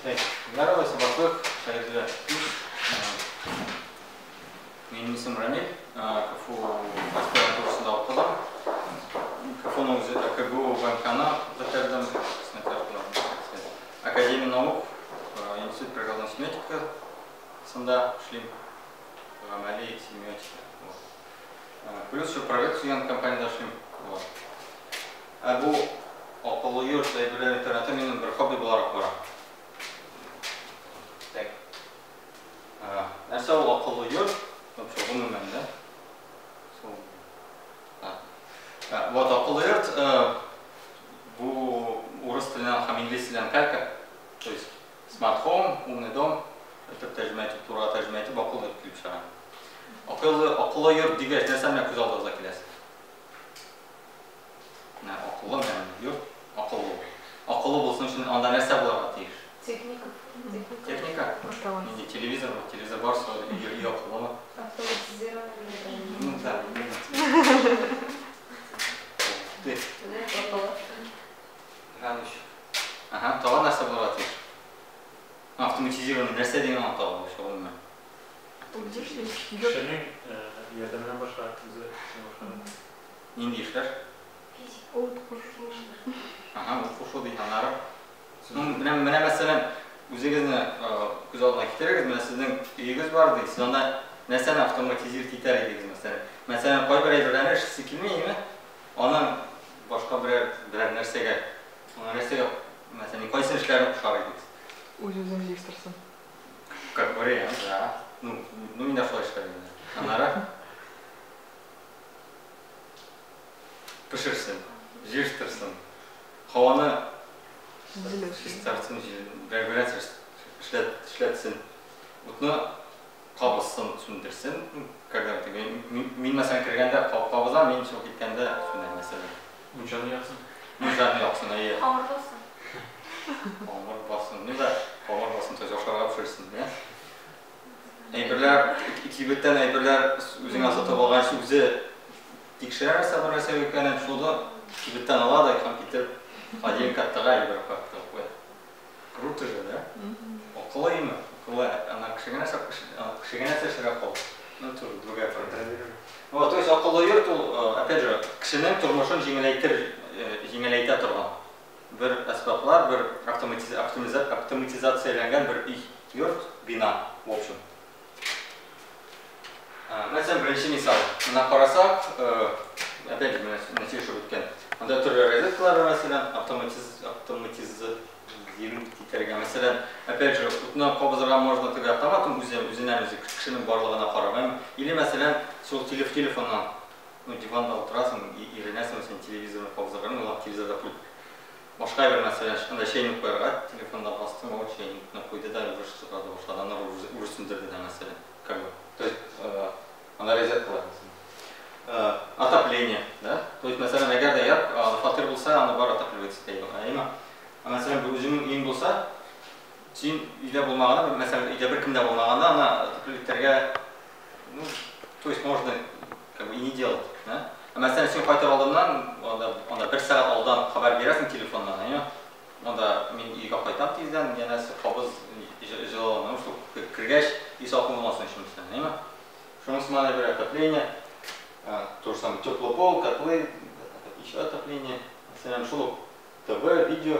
Так, здорово, башлык, хәерле кич. Минем исем Рамиль, КФУ аспирантурасында укыдым. КФУның үзе КГУ ВМКны бетердем, Академия наук, Институт прикладной семиотикасында эшлим, гамәли семиотика. Плюс еще проект дигән компаниядә эшлим. Вот. Ә бу акыллы йорт әйберләр интернеты минем бер хобби буларак бара. Так. Нәрсә ул акыллы йорт? Вообще, гомумән, да? Сол. Вот акыллы йорт бу урыс теленнән һәм инглиз теленнән калька. То есть smart home, умный дом, итеп тәрҗемә итеп, турыга тәрҗемә итеп акыллы йорт килеп чыга. Акыллы йорт дигәч, нәрсә менә күз алдыгызга килә? Менә акыллы, менә йорт акыллы. Акыллы булсын өчен анда нәрсә булырга тиеш? Техника. Техника? Нинди телевизор, телевизор бар, өй акыллымы? Автоматизированный. Ну да. Ты. Ага, тагын нәрсә булырга тиеш? Автоматизированный нәрсә дигән аңлата ул вообще гомумән? Кешенең ярдәменнән башка үзе башкара. Нинди эшләр? Ут кушу. Ага, ут кушу ди, аннары. Ну, менә мәсәлән, үзегезне күз алдына китерегез, менә сезнең өегез бар ди, сез анда нәрсәне автоматизировать итәр идегез, мәсәлән. Мәсәлән, кайбер әйберләрне эшлисе килми, әйеме? Аны башка берәр нәрсәгә, аны нәрсәгә, мәсәлән, кайсы эшләрне кушар идегез? Үз-үзен җыештырсын. Как вариант, да. Ну, мин дә шулай эшләр инде. Аннары пешерсен, җыештырсын, һаваны чистартсын, бер-бер эшләтсен, утны кабызсын, сүндерсен. Когда теге мин мәсәлән кергәндә кабызам, мин чыгып киткәндә сүнә, мәсәлән. Мунчаны яксын. Мунчаны яксын, әйе. Камыр бассын. Камыр бассын. Ну да, камыр бассын, то есть ашарга пешерсен, да? Әйберләр, кибеттән әйберләр үзеңә сатып алганчы үзе тикшерә нәрсә бар нәрсә икәнен, шуны кибеттән ала да һәм китереп холодильникка тыга, әйбер куя, куя. Круто же, да? Акыллы име? Акыллы. Ана кешегә нәрсә, кешегә нәрсә эшләргә калды? Ну, тоже другая проблема. Вот, то есть акыллы йорт ул, опять же, кешенең тормышын җиңеләйтә торган бер әсбаплар, бер автоматизацияләнгән бер өй, йорт, бина, в общем. Мәсәлән, беренче мисал. Менә карасак, опять же, менә сөйләшеп үткән. Анда төрле розеткалар бар, мәсәлән, автоматизировать итәргә. Мәсәлән, опять же, утны кабызырга можно теге автоматом үзе, үзеннән үзе кешенең барлыгына карап. Или, мәсәлән, шул телефоннан, ну, диванда утырасың, иренәсең, син телевизорны кабызырга, ну, ладно, телевизорда пульт. Башка бер мәсәлән, анда чәйнек куярга, телефонда бастың, ул чәйнекне куйды да, уже чыгарды башлады, аны уже сүндерде дә, мәсәлән. Как бы. То есть, анда розеткалар. Отопление, да? То есть, мәсәлән, әгәр дә яр, фатир булса, аны бар отапливаться итә, әйеме? Мәсәлән, үзеңнең өең булса, син өйдә булмаганда, мәсәлән, өйдә беркем дә булмаганда, аны отапливать итәргә, ну, то есть можно как бы и не делать, да? Мәсәлән, син кайтыр алдыннан, анда бер сәгать алдан хәбәр бирәсең телефоннан, әйеме? Анда мин өйгә кайтам тиздән, янәсе кабыз җылылана, шул кергәч, өй салкын булмасын өчен, мәсәлән, әйеме? Шуның сыман бер отопление, то же самое, теплый пол, котлы, еще отопление, мәсәлән, шул ук ТВ, видео,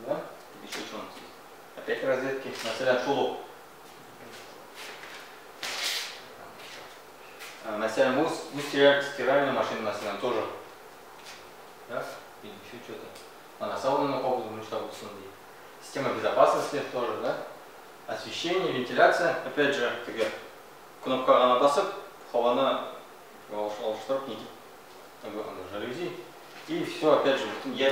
да? Еще что у нас есть? Опять розетки, мәсәлән, шул ук. Мәсәлән, бу стиральная машина, мәсәлән, тоже. Да? Или еще что-то. Она сауна кабызу, мунча булсын ди. Система безопасности тоже, да? Освещение, вентиляция. Опять же, теге кнопкага гына басып, һаваны алыштырып, нитеп, жалюзи. И все, опять же, я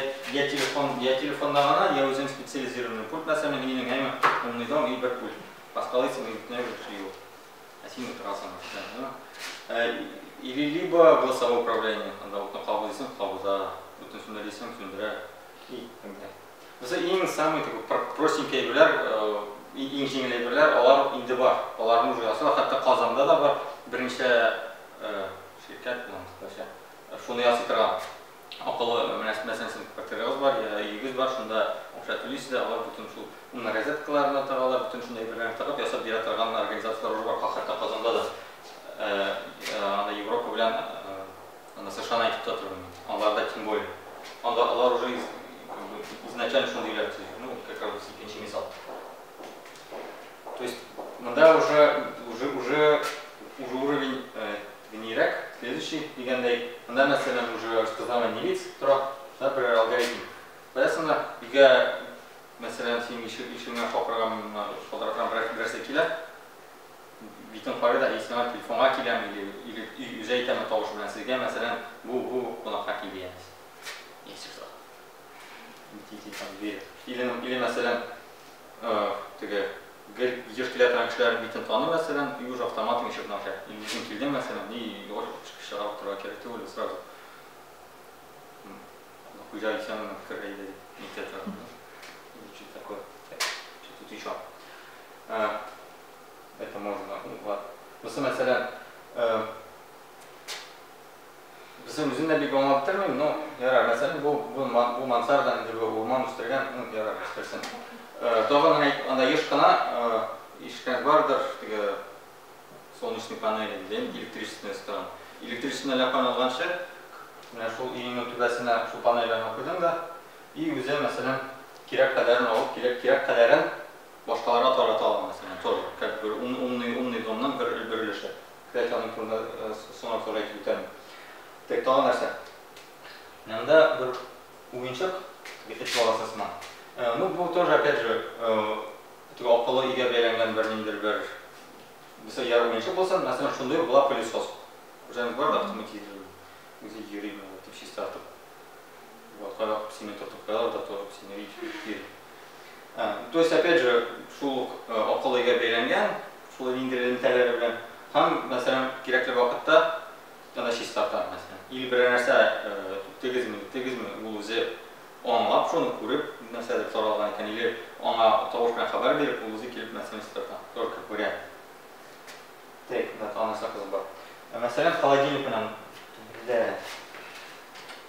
телефон, я телефонда гына, я үзем специализированный пульт, мәсәлән, минем әйме умный дом и бер пульт. Баскалыйсың, и бөтенләй бер кеше юк. Ә син утырасың, мәсәлән, или либо голосовое управление, анда утны кабызыйсың, кабыза, утны сүндерәсең, сүндерә, и так далее. Бусы иң самый такой простенький әйберләр, иң җиңел әйберләр, алар инде бар. Аларны уже ясала, хәтта Казанда да бар берничә ширкәт, вообще, шуны ясый торган. Акыллы, менә мәсәлән, сезнең квартирагыз бар, я өегез бар, шунда Акча түлисез дә, алар бөтен шул умный розеткаларны тыгалар, бөтен шундый әйберләрне тыгып ясап бирә торган организацияләр уже бар, хәтта Казанда да. Анда Европа белән анда США-ны әйтеп тә тормыйм. Аларда тем более. Анда алар уже изначально шундый өйләр төзи. Ну, как раз икенче мисал. То есть монда уже уровень генерек, следующий дигәндәй. Монда, мәсәлән, уже распознавание лиц тора, да, бер алгоритм. Куясың да, өйгә, мәсәлән, синең ишегеңә шакырган, шалтыраткан берәрсе килә, битен карый да, и сиңа телефонга киләме, или өй үзе әйтәме тавышы белән сезгә, мәсәлән, бу кунакка килде янәсе. Если что. Идите там дверь. Или, мәсәлән, теге гел еш килә торган кешеләрнең битен таный, мәсәлән, и уже автоматом ишекне ача. Или үзең килдең, мәсәлән, и чыгарып торырга кирәк түгел, сразу. Хуҗа исәнме, кер әйдә дип нитә торган. Или что такое. Так, что тут еще? Это можно, ну ладно. Бусы, мәсәлән, Бусын үзем дә бик аңлап бетермим, но ярар, мәсәлән, бу мансарда инде бу урман үстергән, ну ярар, үстерсен. Тагын анда еш кына ишеткән бардыр, теге солнечный панели, дигән электричественный стран. Электричественный кан алганчы, менә шул өеңнең түбәсенә шул панельләрне куйдың да, и үзе, мәсәлән, кирәк кадәрен алып, кирәк кадәрен башкаларга тарата ала, мәсәлән, тоже, как бер умный домның бер өлеше. Кстати, аның турында соңрак тоже әйтеп үтәм. Так, тагын нәрсә? Монда бер уенчык, эт баласы сыман. Ну, бу тоже, опять же, теге акыллы өйгә бәйләнгән бер ниндидер бер мисал яр уенчык булсын, мәсәлән, шундый була пылесос. Күрсәгез бар да автоматизированный. Үзе йөри, дип чистартып. Вот, кайвакыт песине тотып куялар да, тоже песине йөри. То есть, опять же, шул акыллы өйгә бәйләнгән, шул ниндидер элемтәләре белән һәм, мәсәлән, кирәкле вакытта анда чистарта, мәсәлән. Или берәр нәрсә түктегезме, үттегезме, ул үзе аңлап, шуны күреп, нәрсәдер таралган икән, или аңа тавыш белән хәбәр биреп, ул үзе килеп, мәсәлән, чистарта. Тоже как вариант. Так, менә тагын нәрсә кызык бар. Мәсәлән, холодильник белән бездә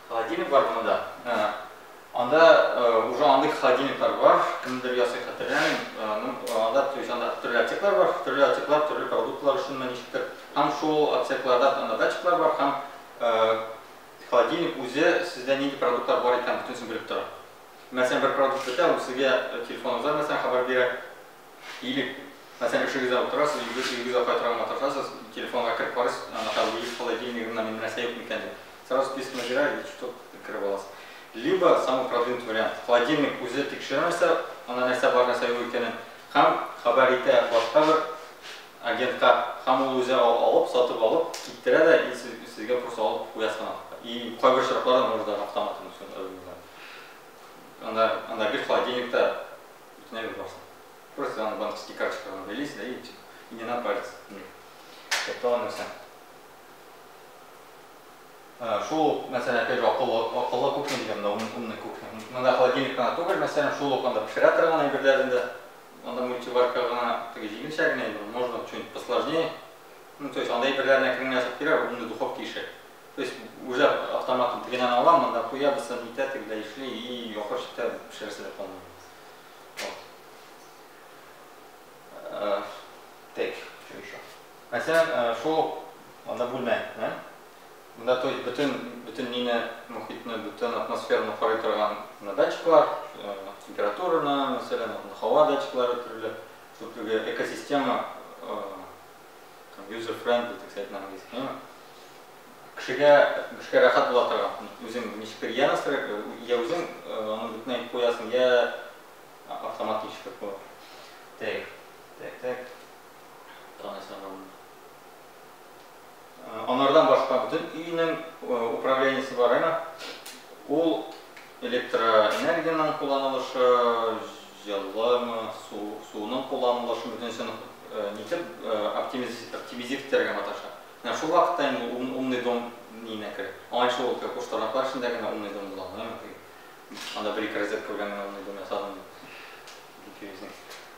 холодильник бар монда. Анда уже андый холодильниклар бар, кемдер ясый, хәтерләмим. Ну, анда, то есть, анда төрле отсеклар бар, төрле отсеклар, төрле продуктлар өчен ничектер. Һәм шул отсекларда анда датчиклар бар, һәм холодильник үзе сездә нинди продуктлар бар икәнен бөтенесен белеп тора. Мәсәлән, бер продукт бетә, ул сезгә телефоныгызга, мәсәлән, хәбәр бирә. Или, мәсәлән, эшегездә утырасыз, өйгезгә кайтырга маташасыз, телефонга кереп карыйсыз, анда холодильнигында минем нәрсә юк микән дип. Сразу спискны бирә, и что кереп аласыз. Либо самый продвинутый вариант. Холодильник үзе тикшерә нәрсә, анда нәрсә бар, нәрсә юк икәнен, һәм хәбәр итә башка бер агентка, һәм ул үзе алып, сатып алып, китерә дә, и сезгә просто алып куясы гына. И кайбер очракларда может даже автоматом Анда бер холодильникта бөтен әйбер барсын. Просто аны банковский карточкадан бәйлисез, да, и не надо париться. Тагын нәрсә. Шул ук, мәсәлән, опять же, акыллы кухня дигән, монда умный кухня. Монда холодильник кына түгел, мәсәлән, шул ук анда пешерә торган әйберләрен дә. Анда мультиварка гына теге җиңелчә генә инде, можно что-нибудь посложнее. Ну, то есть анда әйберләрне әкрен генә ясап бирә, умный духовка ише. То есть уже автоматом тегеннән ала, монда куя, бусын итә, тегедә эшли, и ахыр чиктә пешерәсе дә калмый. Вот. Так, что еще? Мәсәлән, шул ук анда бүлмә, да? Монда, то есть, бөтен нине, мохитне, бөтен атмосфераны карый торган датчиклар, температураны, мәсәлән, һава датчиклары төрле, шул теге экосистема, user-friendly, так сказать, на английском. Кешегә рәхәт була торган. Үзең ничектер я настроить, я үзең аны бөтен әйтеп куясың, я автомат ничектер була. Так, так, так. Тагын нәрсә бар монда? Анардан башка бөтен өйнең управлениесе бар, әйме? Ул электроэнергияның кулланылышы, җылымы, суның кулланылышы бөтенесен нитеп оптимизировать итәргә маташа. Менә шул вакытта инде умный дом ниенә керә. Аңа ул куш тырнаклар эчендә генә умный дом була, әйме? Анда бер ике розетка белән генә умный дом ясадым дип йөрисең.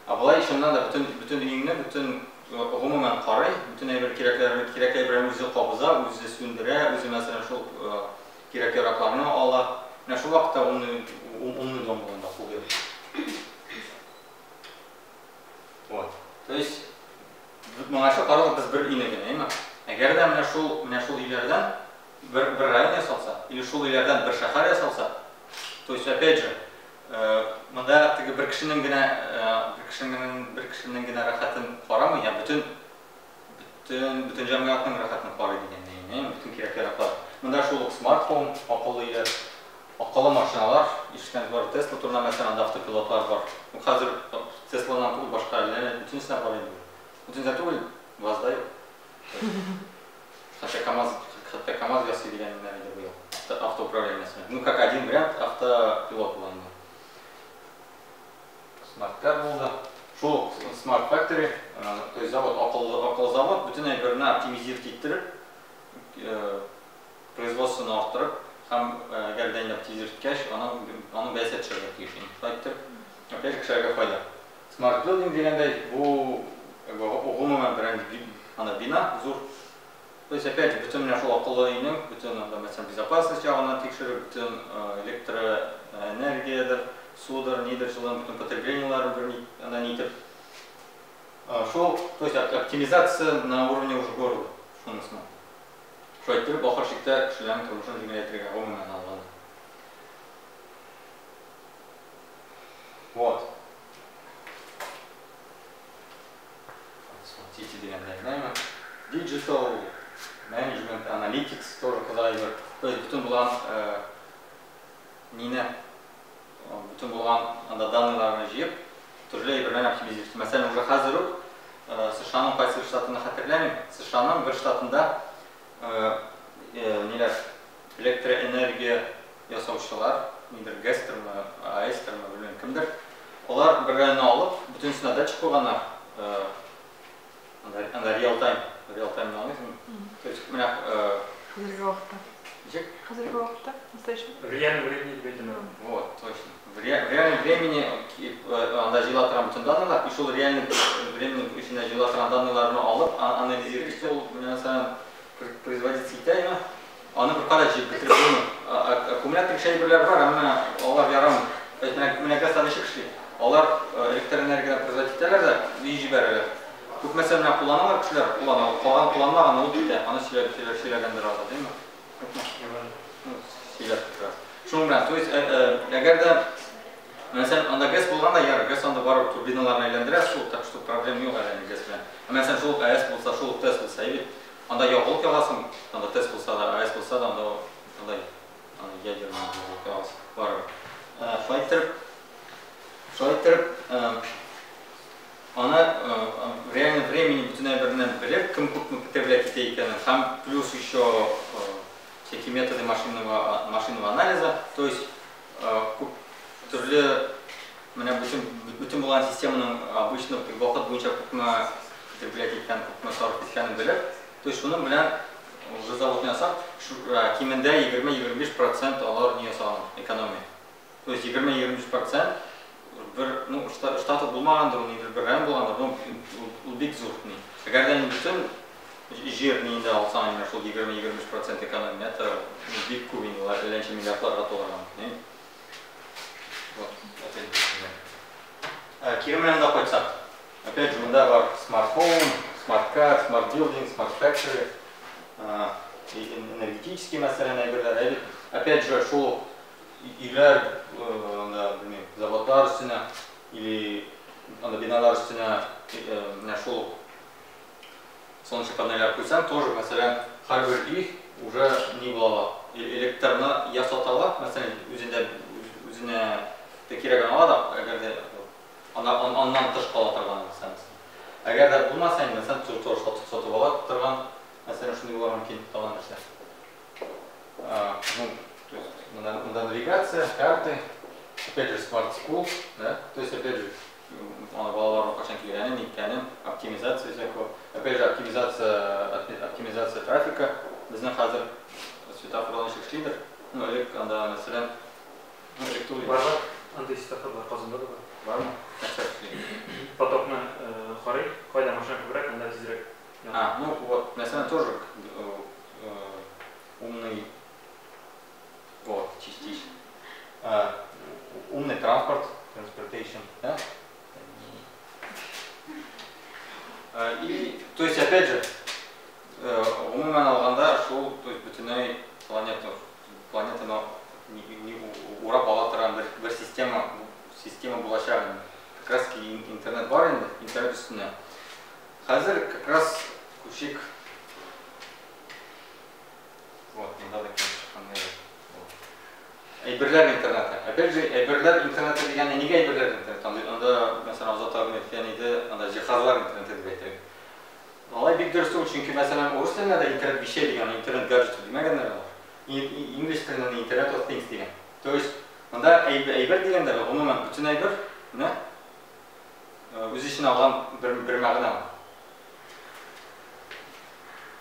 Ә болай чыннан да бөтен өеңне, бөтен гомумән карый, бөтен әйбер кирәкләр, кирәкле әйберләрне үзе кабыза, үзе сүндерә, үзе, мәсәлән, шул кирәк яракларны ала. Менә шул вакытта умный дом була куллый. То есть, моңарчы карадык без бер өйне генә, әйме? Әгәр дә менә шул өйләрдән бер район ясалса, или шул өйләрдән бер шәһәр ясалса, то есть, опять же, монда теге бер кешенең генә рәхәтен карамый, я бөтен җәмгыятьнең рәхәтен карый дигәндәй, әйме? Бөтен кирәк-яраклар. Монда шул ук smart home, акыллы өйләр, акыллы машиналар, ишеткәнегез бар, Тесла турында, мәсәлән, анда автопилотлар бар. Ну, хәзер Тесладан түгел, башка әллә бөтенесенә бар инде. Бөтенесенә түгел, ВАЗда юк. Хотя КамАЗ, хәтта КамАЗ ясый дигәннәр иде быел. Автоуправление. Ну, как один вариант, автопилот була инде. Smart car булды. Шул Smart Factory, то есть завод, акыллы завод, бөтен әйберне оптимизировать иттереп, производствоны арттырып, һәм әгәр дә инде оптимизировать иткәч, аның бәясе төшәргә тиеш инде. Шулай итеп, опять же, кешеләргә файда. Smart Building дигәндәй, бу как бы гомумән бер анда бина зур. То есть, опять же, бөтен менә шул акыллы өйнең, бөтен анда, мәсәлән, безопасность ягыннан тикшереп, бөтен электроэнергиядер, судыр, нидер, шуларның бөтен потреблениеларын бер анда нитеп. Шул, то есть оптимизация на уровне уже города, шунысына. Шулай иттереп, ахыр чиктә кешеләрнең тормышын җиңеләйтергә гомумән алганда. Вот. Смотрите дигәндәй, әйме? Digital Management Analytics тоже кызык. То есть бөтен булган нине, бөтен булган анда данныйларны җыеп, төрле әйберләрне оптимизировать. Мәсәлән, уже хәзер үк США-ның кайсы штатын хәтерләмим, США-ның бер штатында ниләр электроэнергия ясаучылар, нидер ГЭСтермы, АЭСтермы, белмим кемдер. Алар бер районны алып, бөтенесенә датчик куйганнар. Анда real time, real time аңлыйсыңмы? То есть менә Хәзерге вакытта. Ничек? Хәзерге вакытта, настоящий. В реальном времени дип әйтәләр. Вот, точно. В реальном времени анда җыела торган бөтен данныйлар, и шул реальный времени эчендә җыела торган данныйларны алып, анализировать, ул менә мәсәлән производиться итә, әйме? Аны бер кадәр җыеп бетереп булмый. Аккумулятор әйберләр бар, әмма алар ярамый. То есть менә ГЭС ничек эшли? Алар электроэнергияне производить итәләр дә, өй җибәрәләр. Күп мәсәлән менә кулланалар кешеләр, куллана, калган кулланмаган ул китә. Аны сөйләп сөйләп сөйләгәндер алар, димме? Ну, сөйләп как раз. Шуның белән, то есть әгәр дә мәсәлән анда ГЭС булганда, ярар, ГЭС анда барып турбиналарны әйләндерә, шул, так что проблема юк әле ГЭС белән. Ә мәсәлән шул АЭС булса, шул ТЭС булса, бит анда ягулык ягасың, анда ТЭС булса да, АЭС булса да, анда ядерный ягулык ягасың, барыбер. Шулай иттереп, аны в реальном времени бөтен әйберне белеп, кем күпме потреблять итә икәнен, һәм плюс еще всякие методы машинного анализа, то есть күп төрле менә бөтен булган системаның обычно вакыт буенча күпме потреблять иткән, күпме сарыф иткәнен белеп, то есть шуның белән уже заводны ясап, кимендә 20-25% алар не ясаган экономия. То есть 20-25% бер, ну, штаты булмагандыр, ул нидер бер район булгандыр, ну, ул бик зур ни. Әгәр дә инде бөтен җир ниендә алсаң, инде шул 20-25% экономия, это, ну, бик күп инде, алар әллә ничә миллиардларга тулган. Не? Вот, опять же. Кире менә монда кайтсак. Опять же, монда бар smart home, smart car, smart building, smart factory, и энергетический мәсәлән әйберләр. Ә бит, опять же, шул өйләр, анда, белмим, заводлар өстенә или анда биналар өстенә менә шул ук солнечный панельләр куйсаң, тоже, мәсәлән, һәрбер өй уже ни була ала. Электрны я сата ала, мәсәлән, үзендә үзенә дә кирәген ала да, әгәр дә аннан тыш кала торган мәсәлән. Әгәр дә булмаса, инде, мәсәлән, тоже сатып ала торган, мәсәлән, шундый булырга мөмкин тагын нәрсә. Ну, то есть, монда навигация, карты, опять же, smart school, да, то есть, опять же, аны балаларның кайчан килгәнен, ниткәнен, оптимизация всякого. Опять же, оптимизация трафика. Безнең хәзер светофорлар ничек эшлидер? Ну, элек анда, мәсәлән, ну, элек түгел. Бар, бар. Андый светофор бар, Казанда да бар. Бармы? Нәрсә эшли? Потокны карый, кайда машина күбрәк, анда тизрәк. А, ну вот, мәсәлән, тоже умный, вот, частично. Умный транспорт, transportation, да? И, то есть, опять же, гомумән алганда, шул, то есть, бөтенләй планетаны урап ала торган бер система булачак инде. Как раз интернет бар инде, интернет өстенә. Хәзер как раз күчик. Вот, монда да килеп чыккан. Әйберләр интернеты. Опять же, әйберләр интернеты дигәндә нигә әйберләр интернеты? Анда, мәсәлән, Азат абый әйткән иде, анда җиһазлар интернеты дип әйтә. Алай бик дөрес түгел, чөнки, мәсәлән, урыс телендә дә интернет вещей дигән, интернет гаджет димәгәннәр алар. Инглиз телендә интернет of things дигән. То есть, монда әйбер дигәндә, гомумән, бөтен әйбер, менә, үз эченә алган бер мәгънә.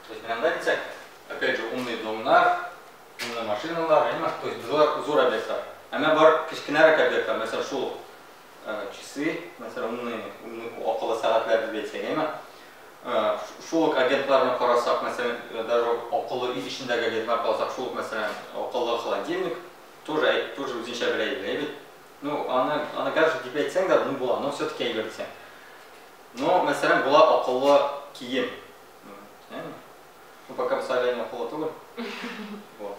То есть, менә монда әйтсәк, опять же, умный домнар, умный машиналар, әйме? То есть, зур, зур объектлар. Әмма бар кечкенәрәк объектлар, мәсәлән, шул часы, мәсәлән, умный акыллы сәгатьләр дип әйтсәк, әйме? Шул ук агентларны карасак, мәсәлән, даже акыллы өй эчендәге агентлар карасак, шул ук, мәсәлән, акыллы холодильник тоже үзенчә бер әйбер, әйбер. Ну, аны гаджет дип әйтсәң дә, ну, була, но все-таки әйбер дисәң. Но, мәсәлән, була акыллы кием. Ну, пока мисале акыллы түгел. Вот.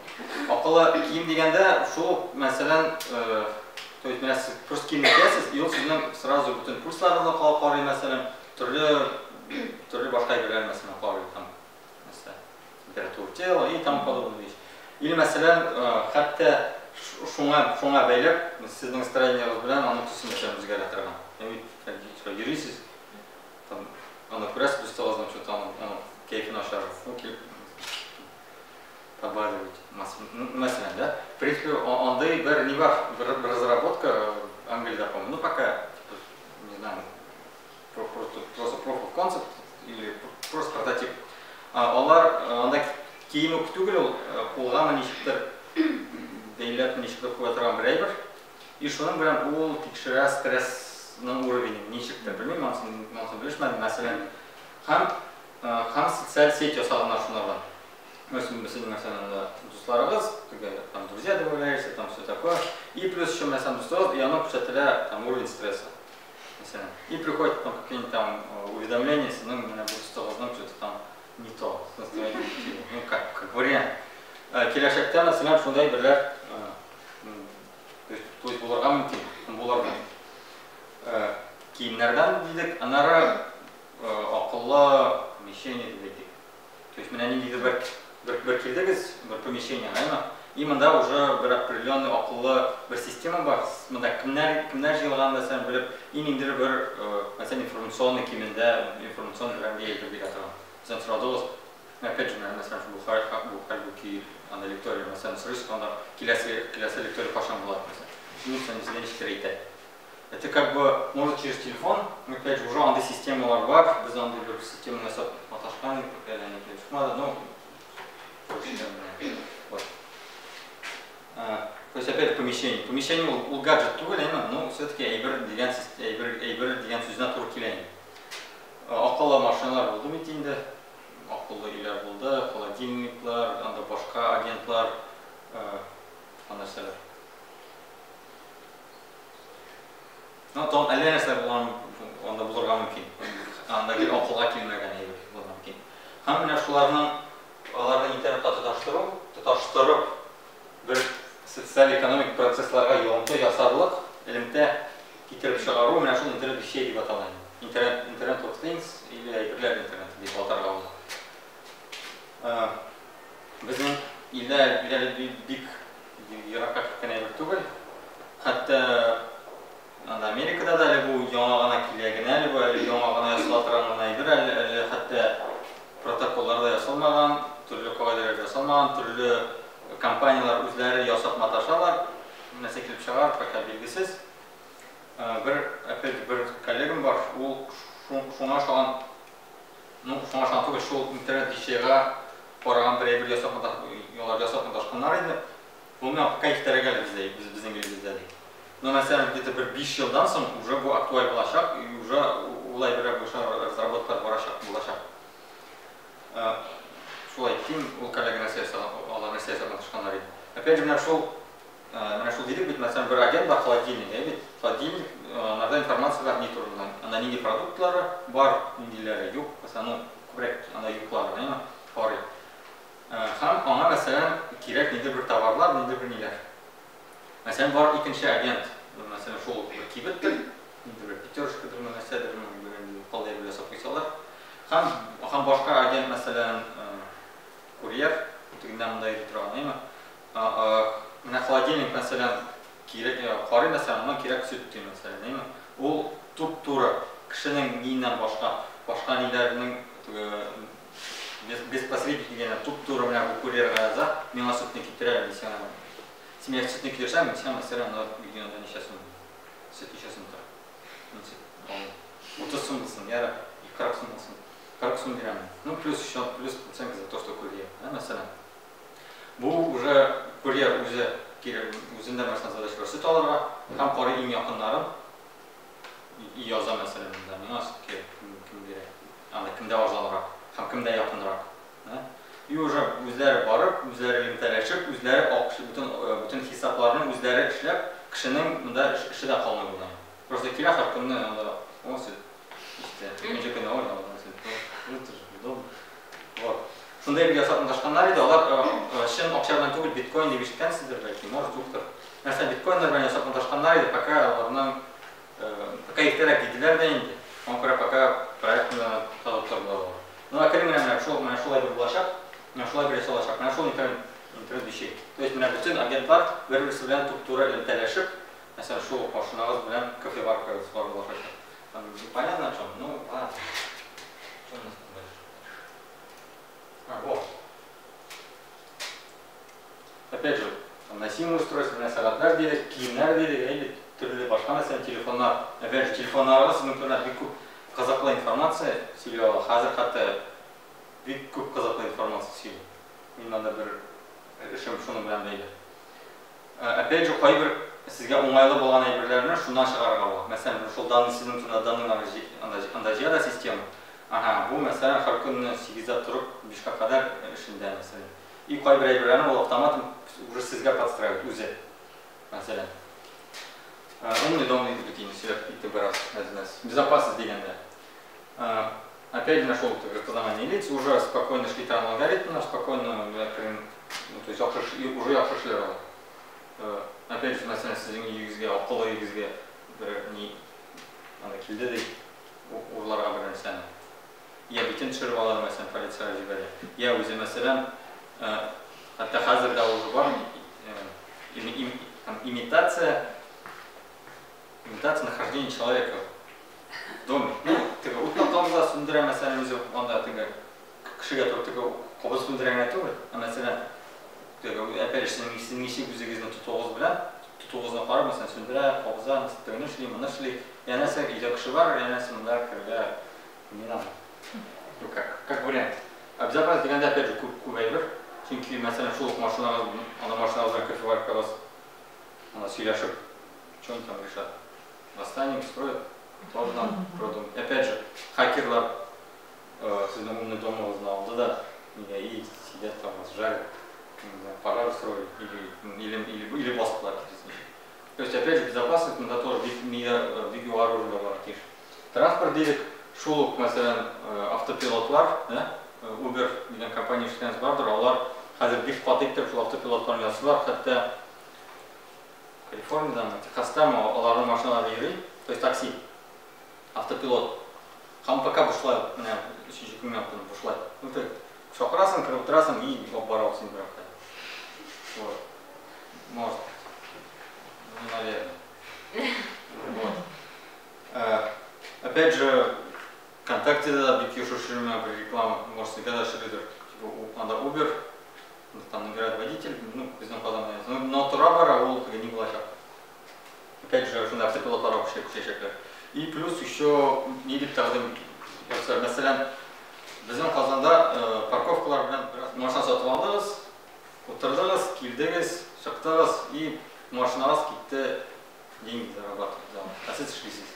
Акыллы кием дигәндә, шул ук, мәсәлән, то есть, менә сез просто кием киясез, и ул сезнең сразу бөтен пульсларыгызны карый, мәсәлән, төрле башка әйберләр, мәсәлән, карый, там, мәсәлән, температура тела и тому подобное вещь. Или, мәсәлән, хәтта шуңа бәйләп, сезнең настроениегез белән аның төсе, мәсәлән, үзгәрә торган. Яни, йөрисез, там, аны күрәсез, дустыгызның что-то аның кәефе начар, ну, килеп побаливать, мәсәлән, да? В принципе, андый бер ни бар, бер разработка Англиядә, по-моему, ну, пока, типа, не знаю, просто proof of concept или просто прототип. Алар, анда кием үк түгел, ул, кулгамы ничектер бәйләп, ничектер куя торган бер әйбер. И шуның белән ул тикшерә стрессның уровенен, ничектер, белмим, анысын белешмәдем, мәсәлән. Һәм социаль сеть ясаганнар шунардан. Мәсәлән, мәсәлән, анда дусларыгыз, теге, там, друзья добавляешься, там все такое. И плюс еще, мәсәлән, дусларыгыз, и оно күрсәтелә, там, уровень стресса. Мәсәлән. И приходит там какие-нибудь там уведомления, ну, менә бу дустыгызның что-то там не то, с настроением. Ну, как вариант. Киләчәктә, мәсәлән, шундай әйберләр, то есть булырга мөмкин, булырга. Киемнәрдән дидек, аннары, акыллы помещение дип әйтик. То есть менә ниндидер бер килдегез, бер помещение, әйме? И монда уже бер определенный акыллы бер система бар. Монда кемнәр җыелган, мәсәлән, белеп, и ниндидер бер, мәсәлән, информационный кимендә, информационный бер әйбер бирә торган. Мәсәлән, сорадыгыз, опять же, мәсәлән, бу хәлбуки, анда лекторий, мәсәлән, сорыйсыз, анда киләсе лекторий кайчан була, мәсәлән. Ну, сезгә ничектер әйтә. Это как бы можно через телефон, но опять же, уже андый системалар бар, без андый бер система ясап маташкан, пока әле не килеп чыкмады, но вот. То есть опять помещение. Помещение ул гаджет түгел, әйме, но все-таки әйбер дигән әйбер дигән сүзенә туры килә инде. Акыллы машиналар булды бит инде. Акыллы өйләр булды, холодильниклар, анда башка агентлар, нәрсәләр. Ну, там әллә нәрсәләр булган, анда булырга мөмкин. Анда гел акылга килмәгән әйбер булырга мөмкин. Һәм менә шуларның, аларны интернетка тоташтырып, бер социаль-экономик процессларга йогынты ясарлык элемтә китереп чыгару, менә шул интернет вещей дип атала инде. Интернет of things или әйберләр интернеты дип атарга була. Безнең илдә әле бик еракка киткән әйбер түгел. Хәтта анда Америкада да әле бу яңа гына килә генә, әле бу әле яңа гына ясала торган гына әйбер, әле хәтта протоколлар да ясалмаган, төрле кагыйдәләр дә ясалмаган, төрле компанияләр үзләре ясап маташалар. Нәрсә килеп чыгар, пока билгесез. Бер, опять бер коллегам бар, ул шуңа ошаган, ну, шуңа ошаган түгел, шул интернет вещейга караган бер әйбер ясап алар ясап маташканнар иде. Ул миңа пока иртәрәк әле бездә, безнең илебездә ди. Но, мәсәлән, где-то бер 5 елдан соң уже бу актуаль булачак, и уже ул әйберләр буенча разработкалар барачак, булачак. Шулай ким ул коллега нәрсә ясаган, алар нәрсә ясап маташканнар иде. Опять же, менә шул дидек бит, мәсәлән, бер агент бар, холодильник, әйе бит? Холодильник Анарда информация бар ни турында. Анда нинди продуктлары бар, ниндиләре юк. Мәсәлән, ну, күбрәк анда юклары, әйме, карый. Һәм аңа, мәсәлән, кирәк ниндидер бер товарлар, ниндидер бер ниләр. Мәсәлән, бар икенче агент, мәсәлән, шул бер кибеттер, ниндидер бер Пятерочкадырмы, нәрсәдерме, калай бер ясап куйсалар. Һәм башка агент, мәсәлән, курьер, тегендә монда йөри торган, әйме? Менә холодильник, мәсәлән, кирәк, карый, мәсәлән, аңа кирәк сөт ди, мәсәлән, әйме? Ул туп-туры кешенең ниеннән башка, башка ниләрнең теге без посредник дигәннән туп-туры менә бу курьерга яза, миңа сөтне китерә, мин сиңа, син миңа сөтне китерсәң, мин сиңа, мәсәлән, анда регионда ничә сум, сөт ничә сум тора? Мин сөт алмыйм. 30 сум булсын, ярар, 40 сум булсын. 40 сум бирәм. Ну, плюс еще, плюс оценка за то, что курьер, да, мәсәлән. Бу уже курьер үзе кирәк, үзендә мәсәлән задача бар сөт алырга һәм карый иң якыннарын и яза, мәсәлән, монда миңа сөт кирәк, кем, кем бирә, анда кемдә арзанрак һәм кемдә якынрак. Да? И уже үзләре барып, үзләре элемтәләшеп, үзләре акча, бөтен хисапларны үзләре эшләп, кешенең монда эше дә калмый була. Просто килә һәр көнне анда, о, сөт. Ишетә. Икенче көнне, ой, анда сөт. Ну, это же удобно. Вот. Шундай бер ясап маташканнар иде, алар чын акча белән түгел, биткоин дип ишеткәнсездер бәлки, может, юктыр. Нәрсә, биткоиннар белән ясап маташканнар иде, пока аларның пока иртәрәк диделәр дә инде. Шуңа күрә пока проектны тотып тордылар алар. Ну, әкрен генә менә шулай бер булачак, менә шулай бер ясалачак, менә шул интернет вещей. То есть менә бөтен агентлар бер-берсе белән туп-туры элемтәләшеп, мәсәлән, шул ук машинагыз белән кофеваркагыз бар булачак. Там непонятно о чем, ну ладно. Что у нас там дальше? А, вот. Опять же, там носимые устройства, менә сәгатьләр дидек, киемнәр дидек, или төрле башка, мәсәлән, телефоннар. Опять же, телефоннарга сезнең турында бик күп кызыклы информация сөйли ала. Хәзер хәтта бик күп кызыклы информация сөйли. Мин анда бер эшем шуның белән бәйле. Опять же, кайбер сезгә уңайлы булган әйберләрне шуннан чыгарырга була. Мәсәлән, шул данный сезнең турында данныйлар анда җыя да система. Ага, бу, мәсәлән, һәр көнне 8-дә торып 5-ка кадәр эшендә, мәсәлән. И кайбер әйберләрне ул автоматом уже сезгә подстраивает үзе. Мәсәлән. Умный дом дип бит инде сөйләп китте бераз әз-мәз. Безопасность дигәндә. Опять же, нашел распознавание лиц, уже спокойно шли там алгоритмы, спокойно, ну, то есть уже яхшы эшләр ала. Опять же, мәсәлән, сезнең өегезгә, акыллы өегезгә бер ни анда килде ди, урларга бер нәрсәне. Я битен төшереп ала, мәсәлән, полициягә җибәрә. Я үзе, мәсәлән, хәтта хәзер дә уже бар там, имитация нахождения человека в доме. Ну, теге утны кабыза, сүндерә, мәсәлән, үзе анда теге кешегә торып теге кабыз сүндерә генә түгел, ә мәсәлән, теге, опять же, сезнең ничек үзегезне тотуыгыз белән, тотуыгызны карап, мәсәлән, сүндерә, кабыза, тегене эшли, моны эшли. Янәсе, өйдә кеше бар, янәсе, монда керергә не надо. Ну, как вариант. А безопасность дигәндә, опять же, күп күп әйбер. Чөнки, мәсәлән, шул ук машинагыз, анда машинагыз белән кофеваркагыз, анда сөйләшеп, что они там решат? Восстание устроят, тоже надо продумать. Опять же, хакерлар сезнең умный домыгызны алды да, и сидят там, вас жарят, не знаю, пожар устроили или бастылар, киресенчә. То есть, опять же, безопасность монда тоже бик югары уровеньда бар тиеш. Транспорт дидек, шул ук, мәсәлән, автопилотлар, да? Uber дигән компания ишеткәнегез бардыр, алар хәзер бик каты итеп шул автопилотларны ясыйлар, хәтта Калифорниядәме, Техастамы аларның машиналары йөри, то есть такси, автопилот. Һәм пока бушлай, менә өченче көнне яптым, бушлай. Ну, ты чакырасың, кереп утырасың и алып бара син бер якка. Вот. Может. Ну, наверное. Вот. Опять же, ВКонтакте да бик еш очрый бер реклама, может, всегда очрыйдыр. Типа, анда Uber, там набирает водитель, ну, безнең Казанда. Но тора-бара ул теге ни булачак. Опять же, шунда автопилотлар күчәчәкләр. И плюс еще ни дип тәкъдим ясар. Мәсәлән, безнең Казанда парковкалар белән бераз машина сатып алдыгыз, утырдыгыз, килдегез, чыктыгыз, и машинагыз китте деньги зарабатывать за. А сез эшлисез.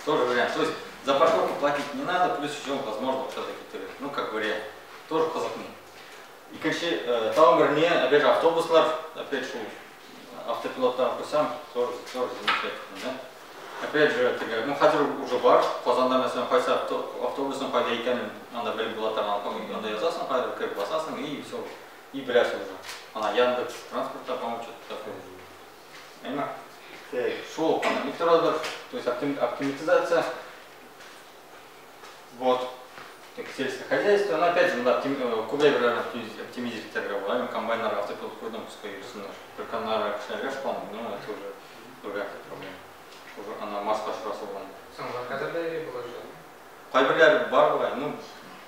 Тоже вариант. То есть за парковку платить не надо, плюс еще, возможно, акча да китерер. Ну, как вариант. Тоже кызык ни. Икенче, тагын бер не, опять же, автобуслар, опять же, автопилоттан куйсаң, тоже замечательно, да? Опять же, теге, ну хәзер уже бар. Казанда, мәсәлән, кайсы автобусның кайда икәнен анда белеп була торган. Анда язасың, кайда кереп басасың, и все. И беләсең уже. Ана Яндекс транспортта, по-моему, что-то такое. Әйме? Так, шул ана метродыр, то есть оптимизация. Вот. Так, сельское хозяйство, но опять же, монда күп әйберләрне оптимизировать итәргә була. Мин комбайннар автопилот куйдым, пускай йөрсеннәр. Только аннары кешеләргә ышкалмый, но это уже другая проблема. Уже ана Марска очрасы булган. Соң хәзер дә йөри була шул. Кайберләре бар бугай, ну,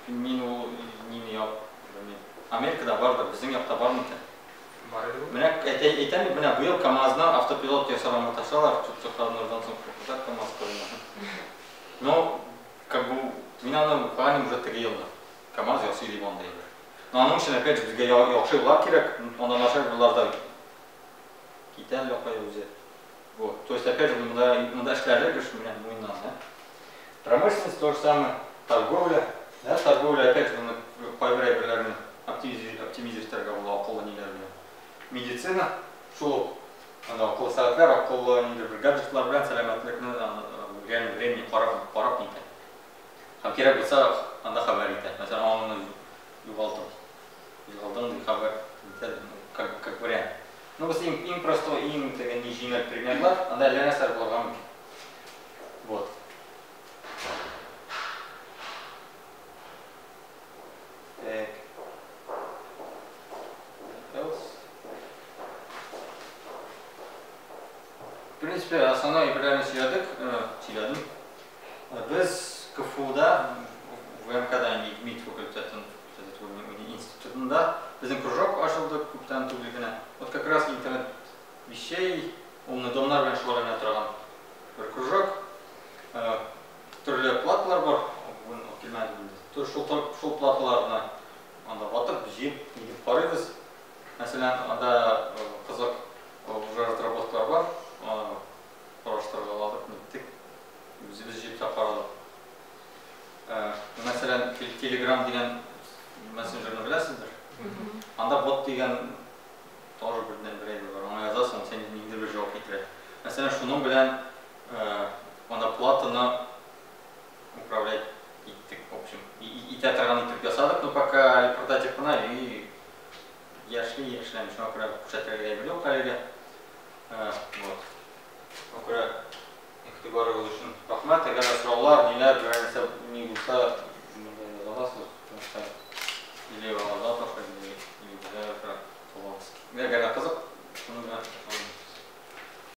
мин ул нине як, белмим. Америкада бардыр, безнең якта бар микән? Бар иде бу. Менә әйтәм бит, менә быел КАМАЗны автопилот ясарга маташалар, чутчыклардан соң куркыта КАМАЗ кырына. Но, как бы, мин аны укыганым уже теге елны. КАМАЗ ясый дип анда әйбер. Но аның өчен, опять же, безгә яхшы юллар кирәк, анда начар юлларда китә әллә кая үзе. Вот. То есть, опять же, монда эшләрлек эш менә муеннан, да? Промышленность то же самое, торговля, да, торговля, опять же, моны кайбер әйберләрне оптимизировать итәргә була, акыллы ниләр белән. Медицина, шул ук, анда акыллы сәгатьләр, акыллы ниндидер бер гаджетлар белән сәламәтлекне в реальном времени карап нитә. Һәм кирәк булса, анда хәбәр итә. Мәсәлән, аңны югалтып, югалдың дип хәбәр итә, как вариант. Ну, без иң простой, иң теге ни җиңел примерлар, анда әллә нәрсәләр булырга мөмкин. Вот. Так. Else. В принципе, основной әйберләрне сөйләдек, сөйләдем. Без КФУда, ВМКда, МИД факультетын, институтында безнең кружок ачылды күптән түгел генә. Вот как раз интернет вещей, умный домнар белән шөгыльләнә торган бер кружок. Төрле платалар бар, бүген килмәде инде. Шул платаларны анда ватып, җыеп, нитеп карыйбыз. Мәсәлән, анда кызык уже разработкалар бар. Караштыргаладык, ниттек. Үзебез җыеп та карадык. Мәсәлән, Telegram дигән мессенджерны беләсездер? Анда бот дигән тоже бердән бер әйбер бар. Аңа язасың, сен ниндидер бер җавап китерә. Мәсәлән, шуның белән анда платаны управлять иттек, в общем. Итә торган итеп ясадык, но пока әле прототип кына и яшьли, яшьләми. Шуңа күрә күрсәтергә әйбер юк әлегә. Вот. Шуңа күрә игътибарыгыз өчен рәхмәт. Әгәр дә сораулар, ниләр, берәр нәрсә ни булса, монда яза аласыз. Или аларга ташлый, или безгә табабыз. Әгәр дә кызык.